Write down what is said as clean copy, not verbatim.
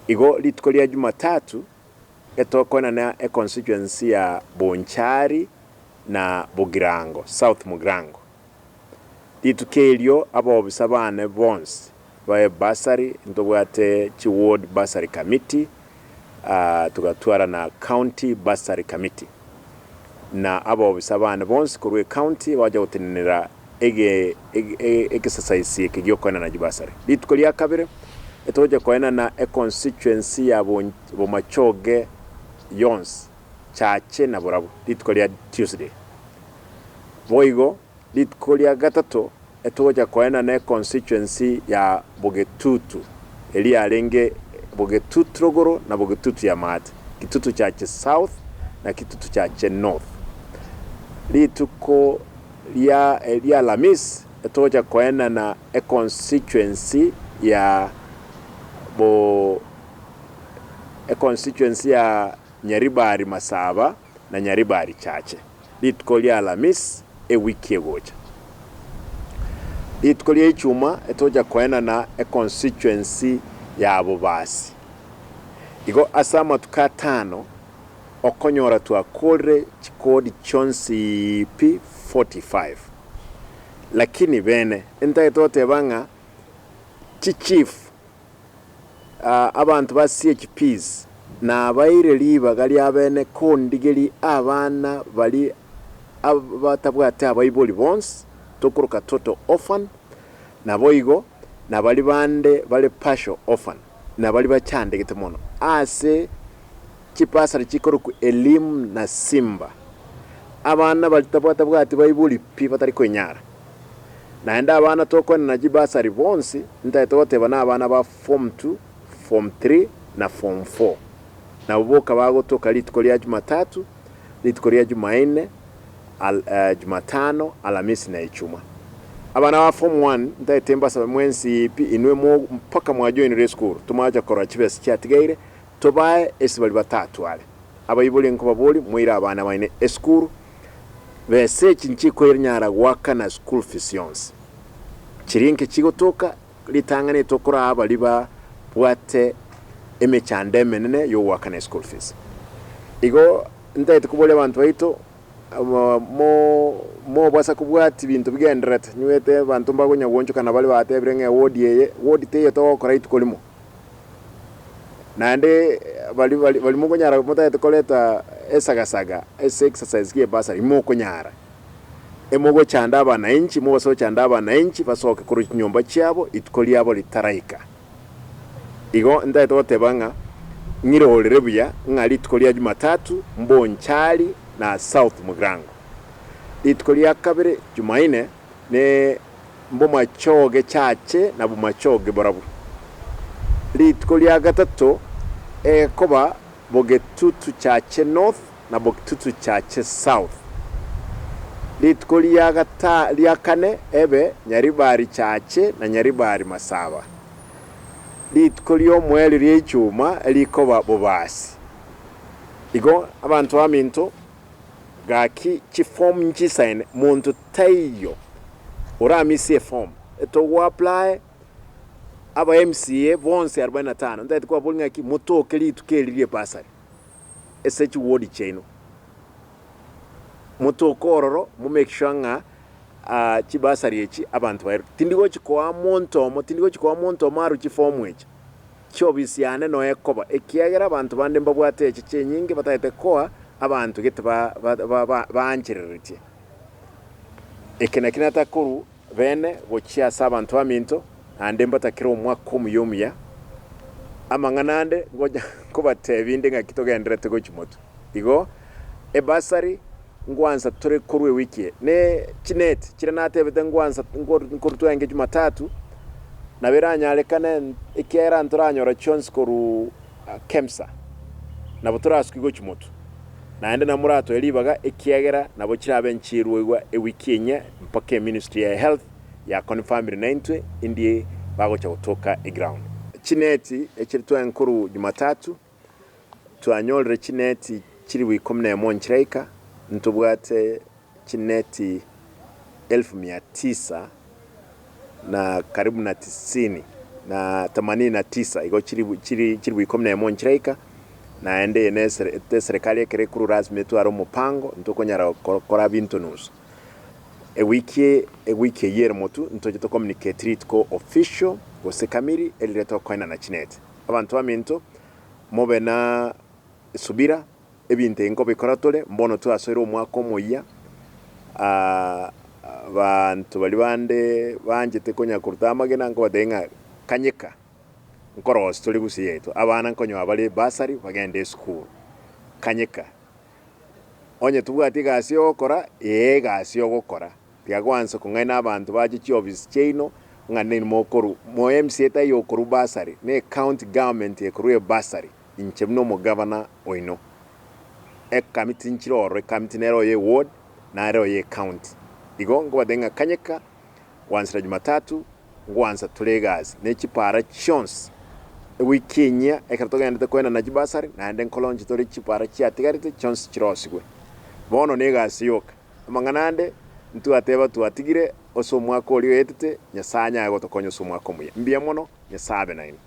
Igo rituko ria Jumatatu etokoenana econstituency ya Bonchari na Bogirango, South Mugirango. Rituko erio abaofisa bane bonsi ba ebursary, ntobwate chi ward bursary committee, togatwara na county bursary committee, na abaofisa bane bonsi korwa ecounty bagocha gotenenera ege exercise eke giokoenana chibasari. Rituko ria kabere etogocha koenana econstituency ya Bomachoge yonsi, Chache na Borabu, rituko ria Tuesday. Boigo rituko ria gatato etogocha koenana econstituency ya Bogetutu, eria yarenge Bogetutu rogoro na Bogetutu ya maate, Kitutu Chache South na Kitutu Chache North. Rituko ria Alamisi etogocha koenana econstituency ya bo econstituency ya Nyaribari Masaba na Nyaribari Chache, rituko ria Alamisi ewiki egocha. Rituko ria Ichuma etogocha koenana econstituency ya Bobasi. Igo ase amatuko atano okonyora twakorire chikodi chionsi pi 45. Lakini bene ntagete goteba ng'a chichief, abanto ba CHPs nabaire ribaga ria bene kondigeria abana baria batabwati abaibori bonsi, tokoroka total orphan, naboigo na baria bande bare partial orphan, na baria bachandegete mono ase Chibasari chikorokwa Elimu na Simba. Abana baria tabwatabwati baibori pi batari koinyara. Naende abana tokoenana chibasari bonsi ntagete goteba nabana ba form two, form three na form four. Nabo boka bagotoka rituko ria Jumatatu, rituko ria Jumaine, al Jumatano, Alamisi na Ichuma. Abana ba form one ntagete mbasabe mwensi pi inwe mo mpaka mwajoinire esukuru tomacha korora chibesa chiatigaire Tobae ase baria batatware. Abaibori nkobaborie, moire abana baino esukuru, besa echi nchikoinyara goakana school fees yonsi. Chiria inke chigotoka, ritang'ani tokoraa baria babwate emechando emenene yogoakana eschool fees. Igo ntagete koboria abanto baito, mo mobasa kobwatia binto bigendererete, nywete abanto mbakonya goonchokana baria batebire ng'a eward eye, ward teiyo togokora rituko rimo. Naende baria baria baria mokonyara motagete koreta esagasaga ase exercise gie bursary imokonyara, emogochanda abanainchi mobase gochanda abanainchi basoke korwa chinyomba chiabo rituko riabo ritaraika. Igo ntagete goteba ng'a ng'irorere buya ng'a rituko ria Jumatatu mbonchari na South Mugirango. Rituko ria kabere Jumaine Ne mbomachoge chache na bomachoge barabwo. Rituko ria gatato egekoba Bogetutu chache North na Bogtutu chache South. Rituko ria gata ria kane ebe Nyaribari chache na Nyaribari Masaba. Rituko ri'omoerio ria Ichuma rikoba Bobasi. Igo abanto baminto Gaki chiform nchisaine monto taiyo oramisie eform togo apply aba MCA bonsi arobaini na tano ntagete kobaboria ng'aki motoke rituko eri rie bursary ase chiward chiaino motoke ororo mo make sure ng'a chibursary echi abanto bairwe tindi gochi koa monto omo tindi gochi koa monto omo arwe chiform echi. Chiobisi yane noe ekoba, ekiagera abanto bande mbabwate echeche enyinge batagete koa abanto gete baanchereretie. Eke nakio natakorwa bene gochia ase abanto baminto, naende mbatakere omwaka omuya omuya. Amang'ana ande ngocha nkobatebia inde ng'aki togendererete gochia motwe. Igo ebasari ngwansa tore korwa ewiki eye, ne chineti chiria natebete ngwansa nkorwa twarenge Jumatatu, nabo eranyarekane ekiagera ntoranyora chionsi korwa Kemsa, nabo torasuki gochia motwe. Naende nabo moratoe ribaga ekiagera nabo chirabe nchirwegwa ewiki enyia mpaka eministry ya health ya confirmire naintwe indi bagocha gotoka eground. Chineti echiri twarenge korwa Jumatatu, Twanyorire chineti chilifu ikomi na emo nchiraika, ntobwate chineti elfu mia tisa na karibu na tisini. na themanini na tisa, igo chilifu chili chilifu ikomi na emo nchiraika, naende eye ne esere eserekari ekero ekorwa rasmi etware omopango, ntokonyara gokora binto nusu. Ewiki ewiki eyio ere motwe ntoche to communicate rituko official gose kamiri erire tokoenana chineti. Abanto baminto mobe na subira ebinto ebi nkobikora tore mbono twasoire omwaka omoyia abanto baria bande banchete konya koruta amagena nkobatebia ng'a kanyeka nkorosia tore gusii yaito abana nkonyoa bare bursary bagende esukuru kanyeka. Onye tobwati egasi yogokora, ee egasi yogokora. Tiga gwansa kong'aina abanto bache chiofisi chiaino ng'a nainwe mokorwa. Mo MCA taiyo okorwa bursary, ne ecounty government ekorwa ebursary, inche buna omogavana oino. Ekamiti nchire ororo, ekamiti nere oye eward, nare oye ecounty. Igo nkobatebia ng'a kanyeka, gwansera jumatatu, ngwansa tore egasi, ne chipara chionsi. Ewiki enyia ekero togenderete koenana chibasari, naende nkolaunch tore chipara chiatigarete chionsi chirosigwe. Bono negasi yoka. Amang'ana ande ntwateba twatigire ase omwaka oria oetete, Nyasae anyare gotokonya ase omwaka omuya. Mbuya mono, Nyasae abe nainwe.